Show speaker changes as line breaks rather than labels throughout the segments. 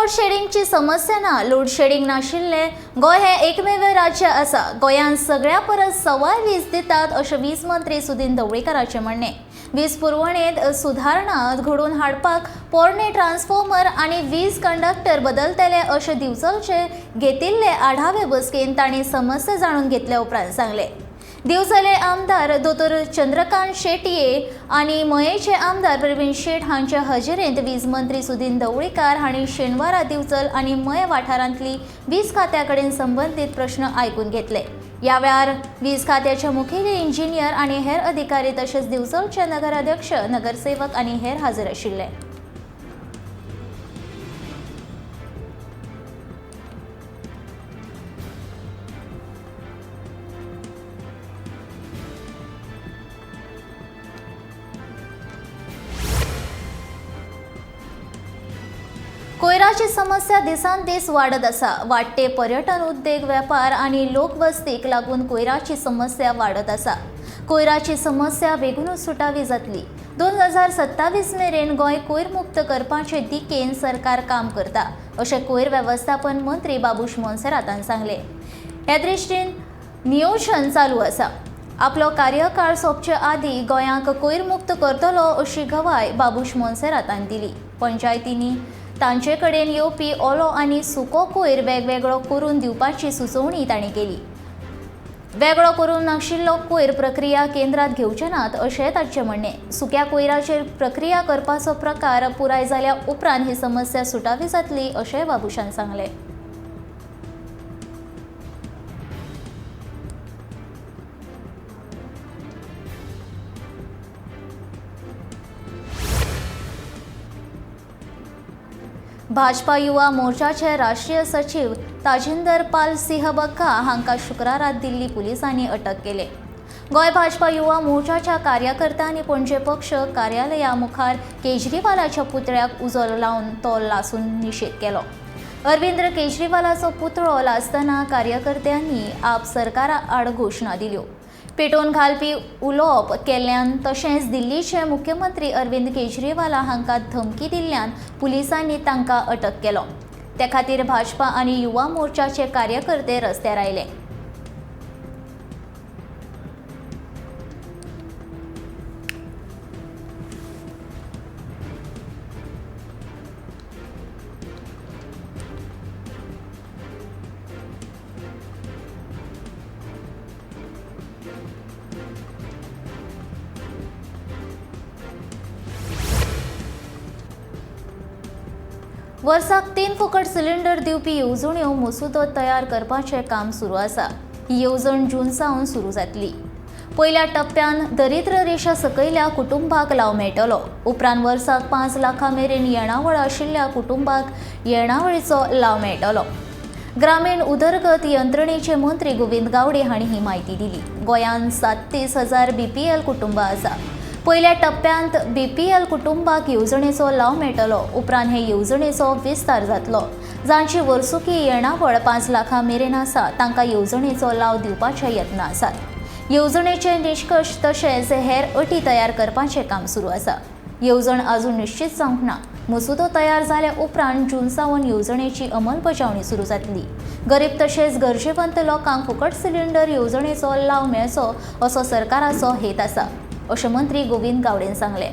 Load शेडिंगची समस्या ना. Load shedding नाशिल्लें गोंय हें एकमेव राज्य आसा. गोंयांत सगळ्या परस सवाय वीज दितात अशें वीज मंत्री सुदिन ढवळीकाराचें म्हणणें. वीज पुरवणेंत सुदारणा घडोवन हाडपाक पोरणे ट्रान्सफॉर्मर आनी वीज कंडक्टर बदलतले अशें दिवचलचे घेतिल्ले आढावे बसकेंत तांणी समस्या जाणून घेतल्या उपरांत सांगलें. दिवचले आमदार दोतोर चंद्रकांत शेटये आनी मयेचे आमदार प्रवीण शेट हांचे हजेरेंत वीज मंत्री सुदिन ढवळीकार हांणी शेनवारा दिवचल आनी मये वाठारांतली वीज खात्या कडेन संबंदीत प्रश्न आयकून घेतले. ह्या वेळार वीज खात्याचे मुखेली इंजिनियर आनी हेर अधिकारी तशेंच दिवचलचे नगराध्यक्ष, नगरसेवक आनी हेर हाजीर आशिल्ले. कोयराची समस्या दिसान दीस वाडत आसा. वाडटे पर्यटन, उद्देग, वेपार आनी लोकवस्तीक लागून कोयराची समस्या वाडत आसा. कोयराची समस्या बेगीनूच सुटावी जातली. 2027 मेरेन गोंय कोयर मुक्त करपाचे दिकेन सरकार काम करता अशें कोयर वेवस्थापन मंत्री बाबूश मोन्सेरातान सांगलें. हे दृश्टीन नियोजन चालू आसा. आपलो कार्यकाळ सोंपचे आदीं गोंयांक कोयर मुक्त करतलो अशी गवाय बाबूश मोन्सेरातान दिली. पंचायतींनी तांचे कडेन येवपी ओलो आनी सुको कोयर वेगवेगळो करून दिवपाची सुचोवणी तांणी केली. वेगळो करूंक नाशिल्लो कोयर प्रक्रिया केंद्रांत घेवचे नात अशेंय तांचें म्हणणें. सुक्या कोयराचेर प्रक्रिया करपाचो प्रकार पुराय जाल्या उपरांत ही समस्या सुटावी जातली अशेंय बाबूशान सांगलें. भाजपा युवा मोर्चाचे राष्ट्रीय सचिव ताजिंदर पाल सिंह बग्गा हांकां शुक्रारा दिल्ली पुलिसांनी अटक केले. गोंय भाजपा युवा मोर्चाच्या कार्यकर्त्यांनी पणजे पक्ष कार्यालया मुखार केजरीवालाच्या पुतळ्याक उजो लावन तो लासून निशेध केलो. अरविंद केजरीवालाचो पुतळो लासतना कार्यकर्त्यांनी आप सरकारा आड घोशणा दिल्यो. पेटोवन घालपी उलोवप केल्ल्यान तशेंच दिल्लीचे मुख्यमंत्री अरविंद केजरीवाल हांकां धमकी दिल्ल्यान पुलिसांनी तांकां अटक केलो. ते खातीर भाजपा आनी युवा मोर्चाचे कार्यकर्ते रस्त्यार आयले. वर्साक 3 फुकट सिलिंडर दिवपी येवजण्यो मसुदो तयार करपाचें काम सुरू आसा. ही येवजण जून सावन सुरू जातली. पयल्या टप्प्यान दरिद्र रेशा सकयल्या कुटुंबाक लाव मेळटलो. उपरांत वर्साक 5 लाखां मेरेन येणावळ आशिल्ल्या कुटुंबाक येणावळीचो लाव मेळटलो. ग्रामीण उदरगत यंत्रणेचे मंत्री गोविंद गावडे हांणी ही म्हायती दिली. गोंयांत 37,000 BPL कुटुंबां आसा. पयल्या टप्प्यांत BPL कुटुंबाक येवजणेचो लाव मेळटलो. उपरांत हे येवजणेचो विस्तार जातलो. जांची वर्सुकी येणावळ 5 लाखां मेरेन आसा तांकां येवजणेचो लाव दिवपाचे यत्न आसात. येवजणेचे निश्कर्श तशेंच हेर अटी तयार करपाचें काम सुरू आसा. येवजण अजून निश्चित जावंक ना. मसुदो तयार जाल्या उपरांत जून सावन येवजणेची अंमलबजावणी सुरू जातली. गरीब तशेंच गरजेवंत लोकांक फुकट सिलिंडर येवजणेचो लाव मेळचो असो सरकाराचो हेत आसा अशें मंत्री गोविंद गावडेन सांगलें.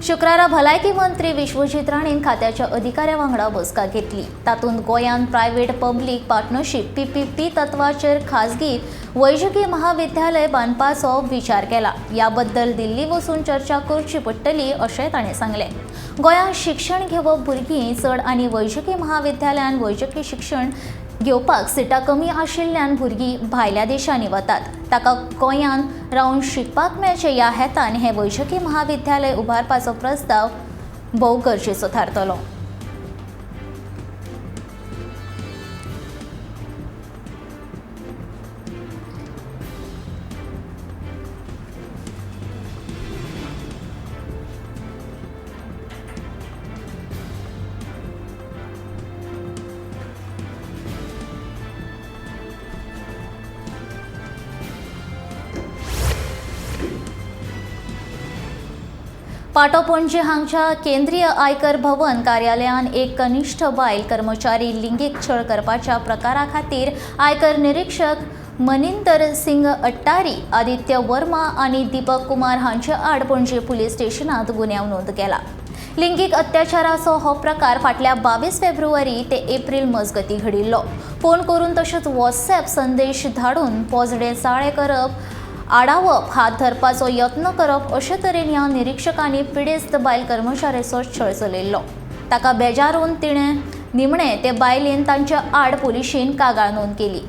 शुक्रारा भलायकी मंत्री विश्वजीत राणेन खात्याच्या अधिकाऱ्या वांगडा बसका घेतली. तातूंत गोंयांत प्रायव्हेट पब्लीक पार्टनरशीप PPP तत्वाचेर खाजगी वैजकी महाविद्यालय बांदपाचो विचार केला. ह्या बद्दल दिल्ली वचून चर्चा करची पडटली अशें ताणें सांगलें. गोंयांत शिक्षण घेवप भुरगीं चड आनी वैजकी महाविद्यालयान वैजकी शिक्षण घेवपाक सिटां कमी आशिल्ल्यान भुरगीं भायल्या देशांनी वतात. ताका गोंयांत रावन शिकपाक मेळचें ह्या हेतान हें वैजकी महाविद्यालय उबारपाचो प्रस्ताव भोव गरजेचो थारतलो. पाटो पणजी हांगच्या केंद्रीय आयकर भवन कार्यालयान एक कनिष्ठ बायल कर्मचारी लिंगीक छळ करपाच्या प्रकारा खातीर आयकर निरीक्षक मनिंदर सिंग अट्टारी, आदित्य वर्मा आनी दीपक कुमार हांचे आड पणजी पुलीस स्टेशनांत गुन्यांव नोंद केला. लिंगीक अत्याचाराचो हो प्रकार फाटल्या 22 फेब्रुवारी ते एप्रील मजगती घडिल्लो. फोन करून तशेंच व्हॉट्सॲप संदेश धाडून पोजडे चाळे करप, आडावप, हात धरपाचो यत्न करप अशे तरेन ह्या निरीक्षकांनी पिडेस्त बायल कर्मचाऱ्याचो छळ चलयल्लो. ताका बेजारून तिणें निमणें ते बायलेन तांच्या आड पुलिशेन कागाळ नोंद केली.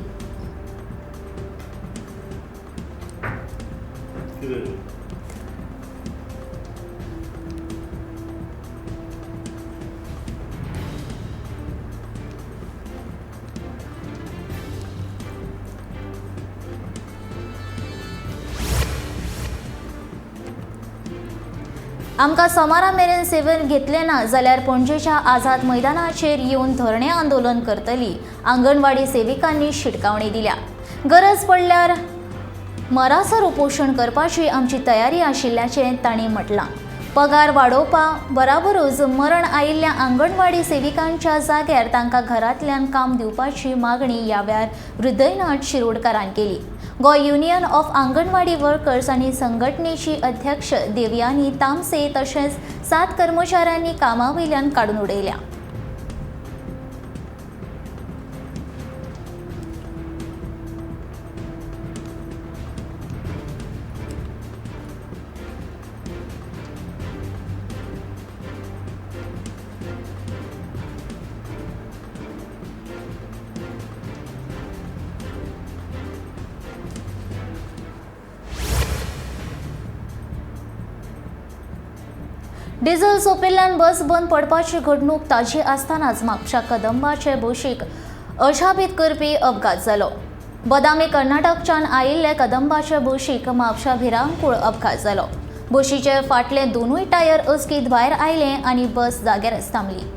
आमकां सोमारा मेरेन सेवेन घेतले ना जाल्यार पणजेच्या आझाद मैदानाचेर येवन धरणें आंदोलन करतली आंगणवाडी सेविकांनी शिटकावणी दिल्या. गरज पडल्यार मरासर उपोशण करपाची आमची तयारी आशिल्ल्याचें तांणी म्हटलां. पगार वाडोवपा बराबरूच मरण आयिल्ल्या आंगणवाडी सेविकांच्या जाग्यार तांकां घरांतल्यान काम दिवपाची मागणी ह्या वेळार हृदयनाथ शिरोडकारान केली. Goa union of Anganwadi workers आनी संघटनेची अध्यक्ष देवयानी तामसे तशेंच 7 कर्मचाऱ्यांनी कामा वयल्यान काडून उडयल्या. डिझल सोंपिल्ल्यान बस बंद पडपाची घडणूक ताजी आसतनाच म्हापशा कदंबाचे बशीक अजापीत करपी अपघात जालो. बदामी कर्नाटकच्यान आयिल्ले कदंबाचे बशीक म्हापशा भिरांकूळ अपघात जालो. बशीचे फाटले दोनूय टायर अचकीत भायर आयले आनी बस जाग्यारच थांबली.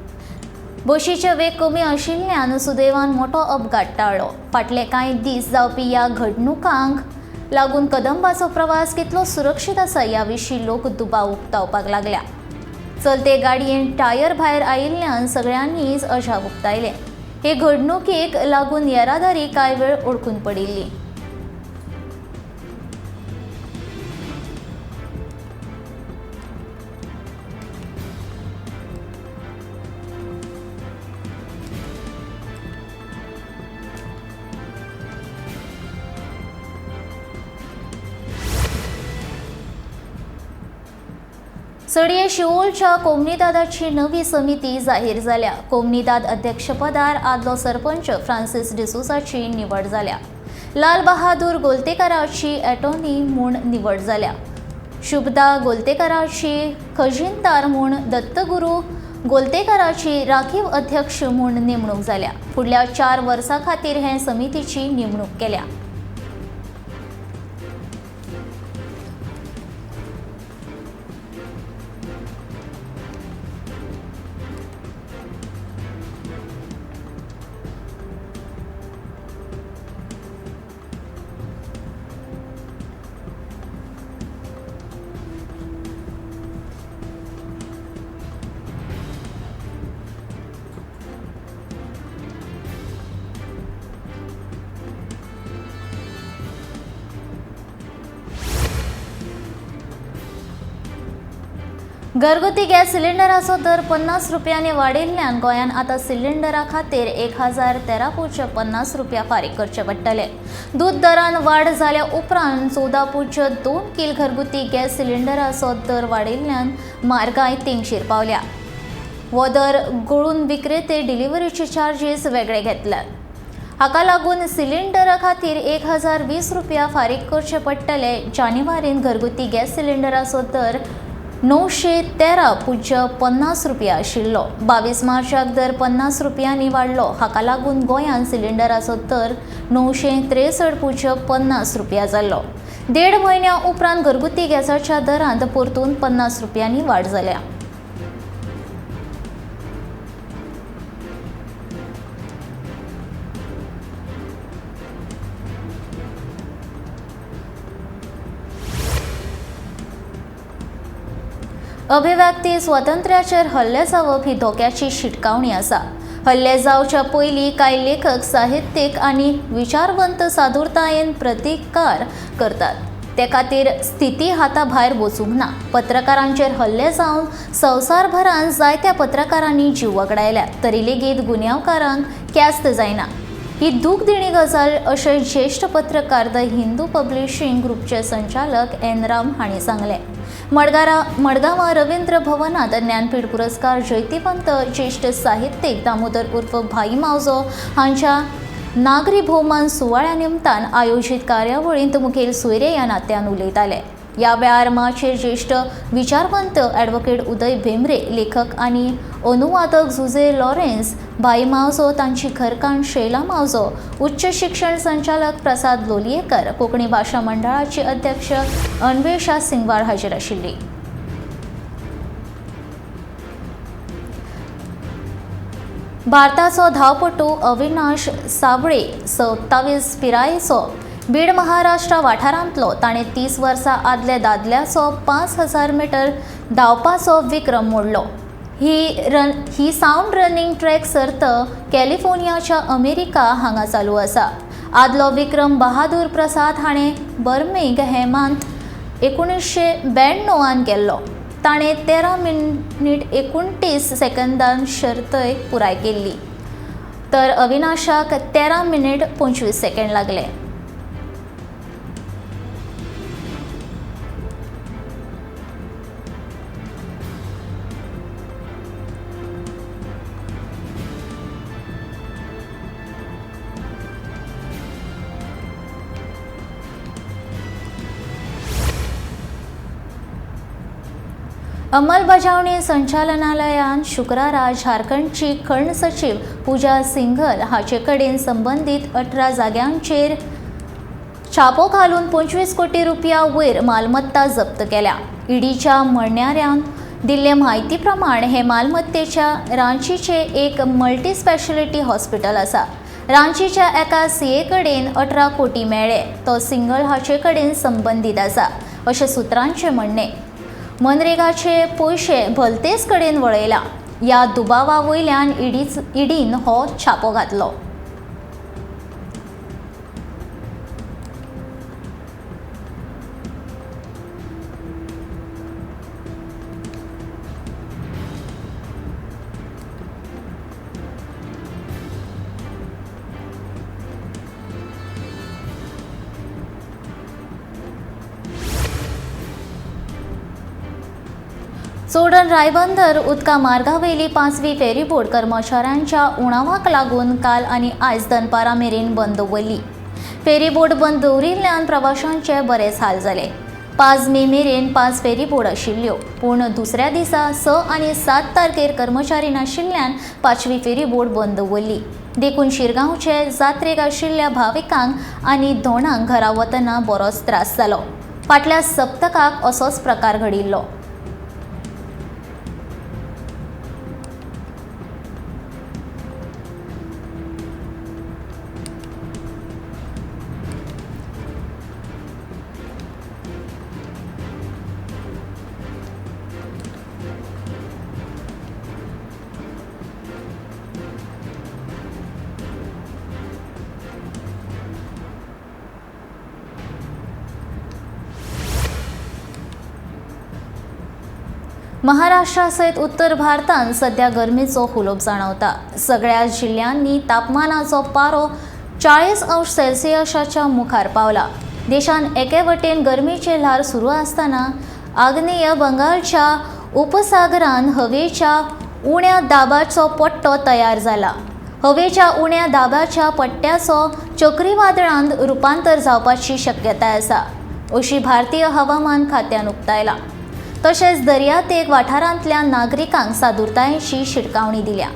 बशीचे वेग कमी आशिल्ल्यान सुदैवान मोठो अपघात टाळ्ळो. फाटले कांय दीस जावपी ह्या घडणुकांक लागून कदंबाचो प्रवास कितलो सुरक्षीत आसा ह्या विशीं लोक दुबाव उक्तावपाक लागल्या. चलते गाडयेन टायर भायर आयिल्ल्यान सगळ्यांनीच अजाप उक्तायलें. हे घडणुकेक लागून येरादारी कांय वेळ ओडखून पडिल्ली. सडये शिवोलच्या कोमनिदादाची नवी समिती जाहीर जाल्या. कोमनिदाद अध्यक्षपदार आदलो सरपंच फ्रांसीस डिसोजाची निवड जाल्या. लाल बहादूर गोलतेकाराची एटॉर्नी म्हूण निवड जाल्या. शुभदा गोलतेकाराची खजिनदार म्हूण, दत्तगुरू गोलतेकाराची राखीव अध्यक्ष म्हूण नेमणूक जाल्या. फुडल्या 4 वर्सां खातीर हे समितीची नेमणूक केल्या. घरगुती गॅस सिलिंडराचो दर 50 रुपयांनी वाडिल्ल्यान गोंयांत आतां सिलिंडरा खातीर 1013.50 रुपया फारीक करचे पडटले. दूद दरान वाड जाल्या उपरांत 14.2 किल घरगुती गॅस सिलिंडराचो दर वाडिल्ल्यान म्हारगाय तेंगशेर पावल्या. हो दर गळून विक्रेते डिलिव्हरीचे चार्जीस वेगळे घेतल्यात. हाका लागून सिलिंडरा खातीर 1020 रुपया फारीक करचे पडटले. जानेवारीन घरगुती गॅस सिलिंडराचो दर 913.50 रुपया आशिल्लो. 22 मार्चाक दर 50 रुपयांनी वाडलो. हाका लागून गोंयांत सिलिंडराचो दर 963.50 रुपया जाल्लो. 1.5 म्हयन्या उपरांत घरगुती गॅसाच्या दरांत परतून 50 रुपयांनी वाड जाल्या. अभिव्यक्ती स्वातंत्र्याचेर हल्ले जावप ही धोक्याची शिटकावणी आसा. हल्ले जावच्या पयलीं कांय लेखक, साहित्यीक आनी विचारवंत सादुरतायेन प्रतिकार करतात. ते खातीर स्थिती हाता भायर वचूंक ना. पत्रकारांचेर हल्ले जावन संवसारभरान जायत्या पत्रकारांनी जीव वगडायल्या तरी लेगीत गुन्यांवकारांक ख्यास्त जायना. ही दूखदिणी गजाल अशें ज्येश्ठ पत्रकार the Hindu publishing ग्रुपचे संचालक एन राम हांणी सांगलें. मडगांवां रवींद्र भवनांत ज्ञानपीठ पुरस्कार जैतिवंत ज्येश्ठ साहित्यीक दामोदर उर्फ भाई मावजो हांच्या नागरी भोवमान सुवाळ्या निमतान आयोजीत कार्यावळींत मुखेल सोयरे ह्या नात्यान उलयताले. ह्या वेळार माचयेर ज्येश्ठ विचारवंत ॲडव्होकेट उदय भेंब्रे, लेखक आनी अनुवादक जुझे लॉरेन्स, भाई मावजो, तांची घरकान्न शैला मावजो, उच्च शिक्षण संचालक प्रसाद लोलयेकर, कोंकणी भाशा मंडळाची अध्यक्ष अन्वेषा सिंगवार हाजीर आशिल्ली. भारताचो धांवपटू अविनाश साबळे 27 पिरायेचो बीड महाराष्ट्र वाठारांतलो. ताणें 30 वर्सां आदल्या दादल्याचो 5000 मिटर धांवपाचो विक्रम मोडलो. ही सावंड रनिंग ट्रॅक सर्त कॅलिफोर्नियाच्या अमेरिका हांगा चालू आसा. आदलो विक्रम बहादूर प्रसाद हाणें बर्मिंगहॅमांत 1992 केल्लो. ताणें 13 मिनीट 29 सेकंदान शर्तय पुराय केल्ली, तर अविनाशाक 13 मिनीट 25 सेकंड लागले. अंमलबजावणी संचालनालयान शुक्रारा झारखंडची खण सचीव पूजा सिंघल हाचे कडेन संबंदीत 18 जाग्यांचेर छापो घालून 25 कोटी रुपया वयर मालमत्ता जप्त केल्या. ईडीच्या म्हणयाऱ्यान दिल्ले म्हायती प्रमाण हे मालमत्तेच्या रांचीचे एक मल्टी स्पेशलिटी हॉस्पिटल आसा. रांचीच्या एका सीए कडेन 18 कोटी मेळ्ळे. तो सिंघल हाचे कडेन संबंदीत आसा अशें सुत्रांचें म्हणणें. मनरेगाचे पयशे भलतेच कडेन वळयला. ह्या दुबावा वयल्यान ईडीन हो छापो घातलो. चोडण रायबंदर उदका मार्गावेली 5वी फेरीबोट कर्मचाऱ्यांच्या उणावाक लागून काल आनी आयज दनपारां मेरेन बंद दवरली. फेरीबोट बंद दवरिल्ल्यान प्रवाशांचे बरेच हाल जाले. 5 मे मेरेन 5 फेरीबोट आशिल्ल्यो, पूण दुसऱ्या दिसा 6 आनी 7 तारखेर कर्मचारी नाशिल्ल्यान 5वी फेरीबोट बंद दवरली. देखून शिरगांवचे जात्रेक आशिल्ल्या भाविकांक आनी धोणांक घरा वतना बरोच त्रास जालो. फाटल्या सप्तकाक असोच प्रकार घडिल्लो. महाराष्ट्रा सयत उत्तर भारतांत सध्या गरमेचो हुलोप जाणवता. सगळ्या जिल्ल्यांनी तापमानाचो पारो 40 अंश सेल्सियसाच्या मुखार पावला. देशांत एके वटेन गरमेचें ल्हार सुरू आसतना आग्नेय बंगालच्या उपसागरान हवेच्या उण्या दाबाचो पट्टो तयार जाला. हवेच्या उण्या दाबाच्या पट्ट्याचो चक्रीवादळांत रुपांतर जावपाची शक्यताय आसा अशी भारतीय हवामान खात्यान उक्तायला. तशेंच दर्यादेग वाठारांतल्या नागरिकांक सादुरतायेची शिटकावणी दिल्या.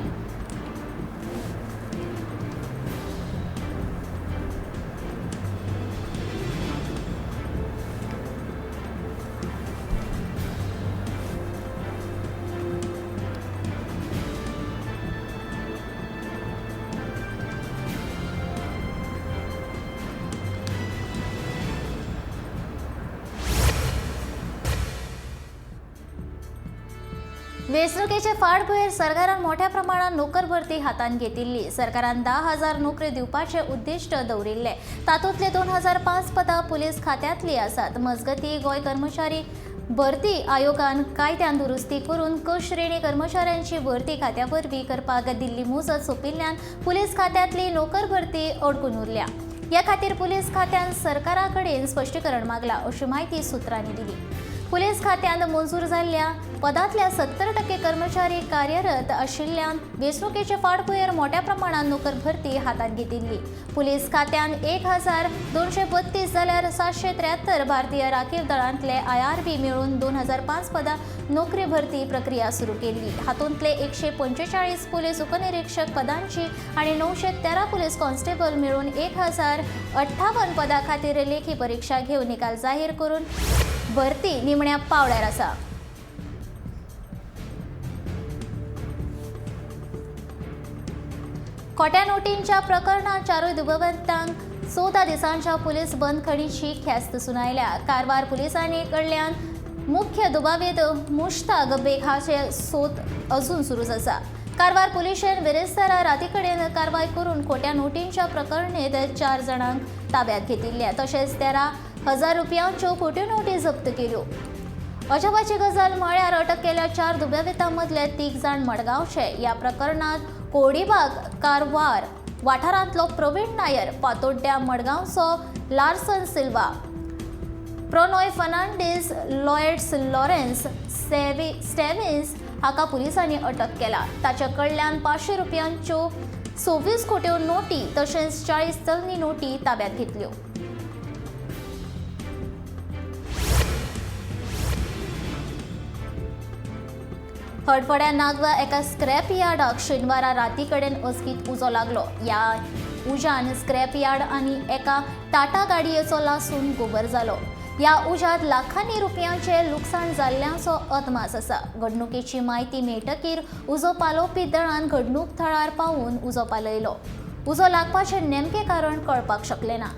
वेंचणुकेचे फाटभुंयेर सरकारान मोठ्या प्रमाणात नोकर भरती हातांत घेतिल्ली. सरकारान 10,000 नोकऱ्यो दिवपाचें उद्दिश्ट दवरिल्लें. तातूंतले 2005 पदां पुलीस खात्यांतलीं आसात. मजगतीं, गोंय कर्मचारी भरती आयोगान कायद्यान दुरुस्ती करून क श्रेणी कर्मचाऱ्यांची भरती खात्या वरवीं करपाक दिल्ली मुजत सोंपिल्ल्यान पुलीस खात्यांतली नोकर भरती अडकून उरल्या. ह्या खातीर पुलीस खात्यान सरकारा कडेन स्पश्टीकरण मागलां अशी म्हायती सुत्रांनी दिली. पुलीस खात्यान मंजूर जाल्ल्या पदांतल्या 70% कर्मचारी कार्यरत आशिल्ल्यान वेंचणुकेचे फाटभुंयेर मोठ्या प्रमाणात नोकर भरती हातांत घेतिल्ली. पुलीस खात्यान 1232 जाल्यार 773 भारतीय राखीव दळांतले IRB मेळून 2005 पदां नोकरी भरती प्रक्रिया सुरू केल्ली. हातूंतले 145 पुलीस उपनिरीक्षक पदांची आनी 913 पुलीस कॉन्स्टेबल मेळून 1058 पदां खातीर लेखी परीक्षा घेवन निकाल जाहीर करून भरती निमण्या पावड्यार आसा. खोट्या नोटींच्या प्रकरणात चारूय दुबावितांक 14 दिसांच्या पुलीस बंदखणीची ख्यास्त सुनायल्या. कारवार पुलिसांनी कडल्यान मुख्य दुबावीत मुश्ताक बेग हाचे सोद अजून सुरूच आसा. कारवार पुलिशेन बिरेस्तारा राती कडेन कारवाय करून खोट्या नोटींच्या प्रकरणांत 4 जाणांक ताब्यात घेतिल्ले. तशेंच 13,000 रुपयांच्यो खोट्यो नोटी जप्त केल्यो. अजापाची गजाल म्हळ्यार अटक केल्ल्या 4 दुबावितां मदले 3 जाण मडगांवचे. ह्या प्रकरणांत कोडीबाग कारवार वाठारांतलो प्रवीण नायर, पातोड्ड्या मडगांवचो Larson Silva, Pranoy Fernandes, Lloyds Lawrence Stevens हाका पुलिसांनी अटक केला. ताच्या कडल्यान 500 रुपयांच्यो 26 खोट्यो नोटी तशेंच 40 चलनी नोटी ताब्यात घेतल्यो. हडफड्या नागवा एका स्क्रॅप यार्डाक शेनवारा राती कडेन अचकीत उजो लागलो. ह्या उज्यान स्क्रॅप यार्ड आनी एका टाटा गाडयेचो लासून गोबर जालो. ह्या उज्यांत लाखांनी रुपयांचें लुकसाण जाल्ल्याचो अदमास आसा. घडणुकेची म्हायती मेळटकीर उजो पालोवपी दळान घडणूक थळार पावून उजो पालयलो. उजो लागपाचें नेमकें कारण कळपाक शकलें ना.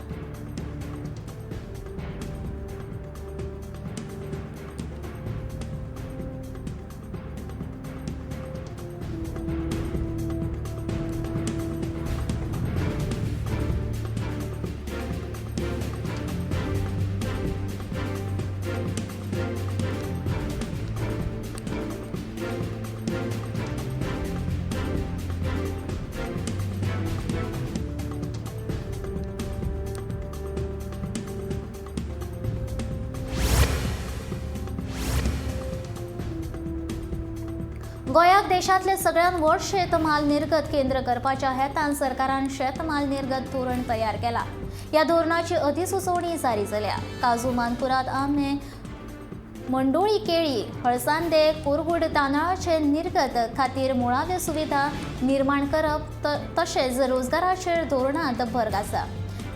गोंयाक देशांतले सगळ्यात व्हड शेतमाल निर्गत केंद्र करपाच्या हेतान सरकारान शेतमाल निर्गत धोरण तयार केला. ह्या धोरणाची अधिसुचोवणी जारी जाल्या. काजू, मानकुराद आंबे, मंडोळी केळी, हळसांदे, कोरगूड तांदळाचे निर्गत खातीर मुळाव्यो सुविधा निर्माण करप तशेंच रोजगाराचेर धोरणांत भर आसा.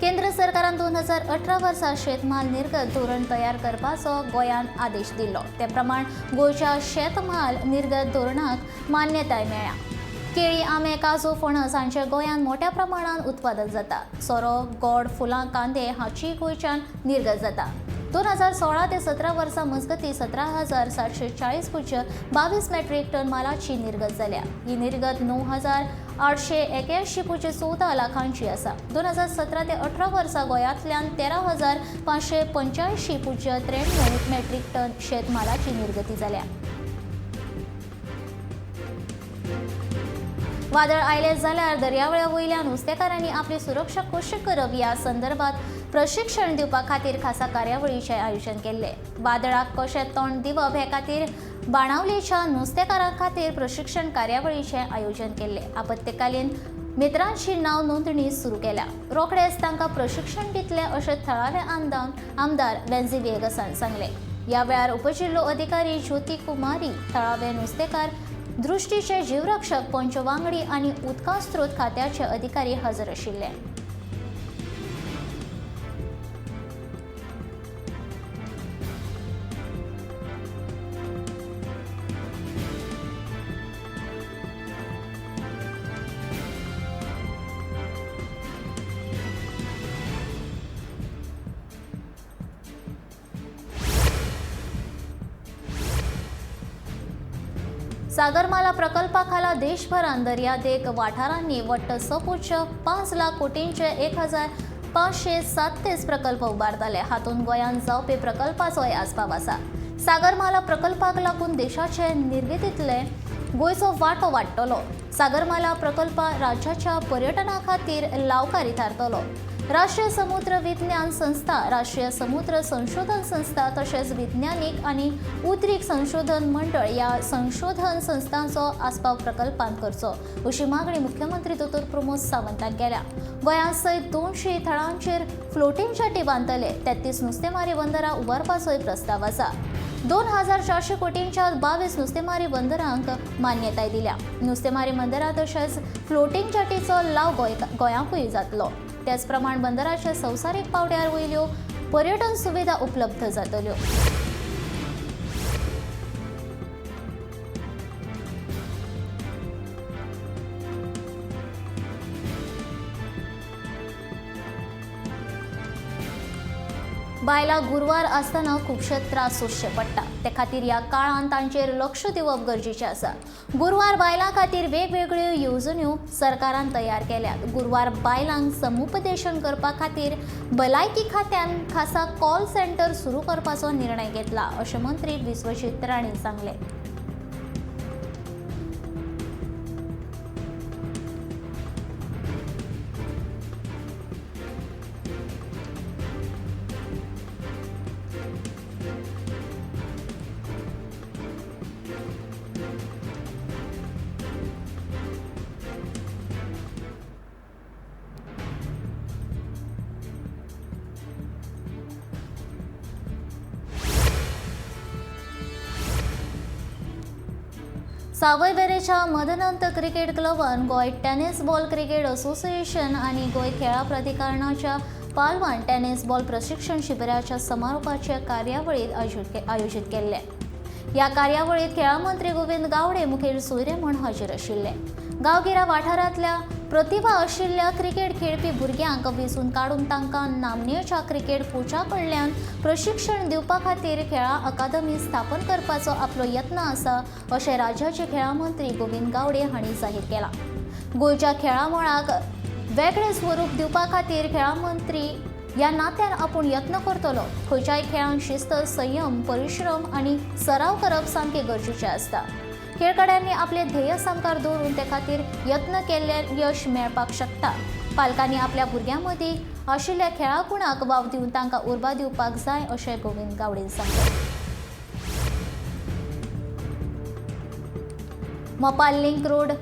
केंद्र सरकारान 2018 वर्सा शेतमाल निर्गत धोरण तयार करपाचो गोंयान आदेश दिल्लो. ते प्रमाण गोंयच्या शेतमाल निर्गत धोरणाक मान्यताय मेळ्ळ्या. केळी, आंबे, काजू, फणस हांचें गोंयांत मोठ्या प्रमाणात उत्पादन जाता. सोरो, गोड, फुलां, कांदे हाची गोंयच्यान निर्गत जाता. 2016 ते 17 वर्सां मजगतीं 17,740.22 मेट्रीक टन मालाची निर्गत जाल्या. ही निर्गत 9,881.14 लाखांची आसा. 2017 ते 18 वर्सां गोंयांतल्यान 13,585.93 मेट्रीक टन शेतमालाची निर्गती जाल्या. वादळ आयलें जाल्यार दर्यावेळा वयल्या नुस्तेकारांनी आपली सुरक्षा कशी करप ह्या संदर्भात प्रशिक्षण दिवपा खातीर खासा कार्यावळीचें आयोजन केल्लें. वादळाक कशें तोंड दिवप हे खातीर बाणावलेच्या नुस्तेकारां खातीर प्रशिक्षण कार्यावळीचें आयोजन केल्लें. आपत्कालीन मित्रांची नांव नोंदणी सुरू केल्या. रोखडेच तांकां प्रशिक्षण दितले अशें थळावे आमदार वेन्झी व्हिएगसान सांगलें. ह्या वेळार उपजिल्लो अधिकारी ज्योती कुमारी, थळावे नुस्तेकार, दृष्टीचे जीवरक्षक पंच वांगडी आनी उदका स्रोत खात्याचे अधिकारी हजर आशिल्ले. सागरमाला प्रकल्पा खाला देशभरांत दर्यादेग वाठारांनी वट्ट 6.5 लाख कोटींचे 1537 प्रकल्प उबारतले. हातूंत गोंयांत जावपी प्रकल्पाचोय आस्पाव आसा. सागरमाला प्रकल्पाक लागून देशाचे निर्गतींतले गोंयचो वांटो वाडटलो. सागरमाला प्रकल्प राज्याच्या पर्यटना खातीर लावकारी थारतलो. राष्ट्रीय समुद्र विज्ञान संस्था, राष्ट्रीय समुद्र संशोधन संस्था तशेंच विज्ञानीक आनी उद्रीक संशोधन मंडळ ह्या संशोधन संस्थांचो आस्पाव प्रकल्पांत करचो अशी मागणी मुख्यमंत्री दोतोर प्रमोद सावंतान केल्या. गोंया सयत 200 थळांचेर फ्लोटींग जेटी बांदतले. 33 नुस्तेमारी बंदरां उबारपाचोय प्रस्ताव आसा. 2400 कोटींच्या 22 नुस्तेमारी बंदरांक मान्यताय दिल्या. नुस्तेमारी बंदरां तशेंच फ्लोटींग जेटीचो लाव गोंयांकूय जातलो. त्याच प्रमाण बंदराचे संवसारीक पावड्यार वयल्यो पर्यटन सुविधा उपलब्ध जातल्यो. बायलां गुरवार आसतना खुबशे त्रास सोंसचे पडटा. ते खातीर ह्या काळांत तांचेर लक्ष दिवप गरजेचें आसा. गुरवार बायलां खातीर वेगवेगळ्यो येवजण्यो सरकारान तयार केल्यात. गुरवार बायलांक समुपदेशन करपा खातीर भलायकी खात्यान खासा कॉल सेंटर सुरू करपाचो निर्णय घेतला अशें मंत्री विश्वजीत राणे सांगलें. सावयवेरेच्या Madanant cricket क्लबान Goa tennis ball cricket association आनी गोंय खेळां प्राधिकरणाच्या पालवान टेनिस बॉल प्रशिक्षण शिबिराच्या समारोपाच्या कार्यावळीत आयोजीत केल्ले. ह्या कार्यावळीत खेळां मंत्री गोविंद गावडे मुखेल सोयरे म्हूण हाजीर आशिल्ले. गांवगिऱ्या वाठारांतल्या प्रतिभा आशिल्ल्या क्रिकेट खेळपी भुरग्यांक वेंचून काडून तांकां नामनेच्या क्रिकेट कोचा कडल्यान प्रशिक्षण दिवपा खातीर खेळां अकादमी स्थापन करपाचो आपलो यत्न आसा अशें राज्याचे खेळां मंत्री गोविंद गावडे हांणी जाहीर केलां. गोंयच्या खेळां मळाक वेगळें स्वरूप दिवपा खातीर खेळां मंत्री ह्या नात्यान आपूण यत्न करतलो. खंयच्याय खेळांत शिस्त, संयम, परिश्रम आनी सराव करप सामकें गरजेचें आसता. खेळगड्यांनी आपले ध्येय सामकार दवरून ते खातीर यत्न केल्ल्यान यश मेळपाक शकता. पालकांनी आपल्या भुरग्यां मदीं आशिल्ल्या खेळा गुणाक वाव दिवन तांकां उर्बा दिवपाक जाय अशें गोविंद गावडेन सांगलें. मोपा लिंक रोड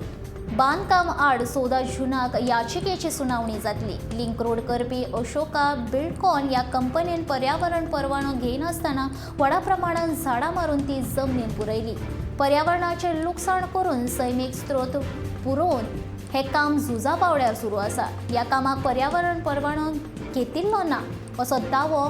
बांदकाम आड 14 जूनाक याचिकेची सुनावणी जातली. लिंक रोड करपी अशोका बिल्डकॉन ह्या कंपनीन पर्यावरण परवानो घेयनासतना व्हडा प्रमाणात झाडां मारून ती जमनीन पुरयली. पर्यावरणाचें लुकसाण करून सैमीक स्त्रोत पुरोवन हें काम झुजा पावड्यार सुरू आसा. ह्या कामाक पर्यावरण परवानो घेतिल्लो ना असो दावो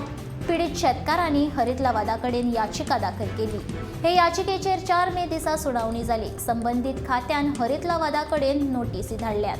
पीडित शेतकारांनी हरितलवादा कडेन याचिका दाखल केली. हे याचिकेचेर 4 मे दिसा सुनावणी जाली. संबंदीत खात्यान हरितलवादा कडेन नोटीसी धाडल्यात.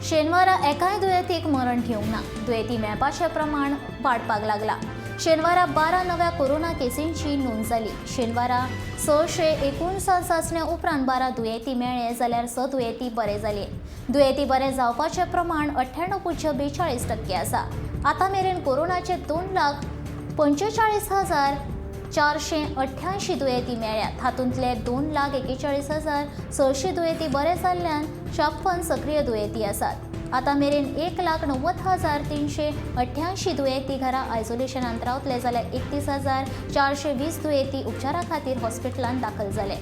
शेनवारा एकाय दुयेंतीक मरण घेवंक ना. दुयेंती मेळपाचें प्रमाण वाडपाक लागला. शेनवारा 12 नव्या कोरोना केसींची नोंद जाली. शेनवारा 659 चांचण्या उपरांत 12 दुयेंती मेळ्ळे जाल्यार 6 दुयेंती बरे जाले. दुयेंती बरे जावपाचें प्रमाण 98.42% आसा. आतां मेरेन कोरोनाचे 2,45,488 दुयेंती मेळ्ळ्यात. हातूंतले 2,41,600 दुयेंती बरे जाल्ल्यान 56 सक्रीय दुयेंती आसात. आतां मेरेन 1,90,388 दुयेंती घरा आयसोलेशनांत रावतले जाल्यार 31,420 दुयेंती उपचारा खातीर हॉस्पिटलांत दाखल जाले.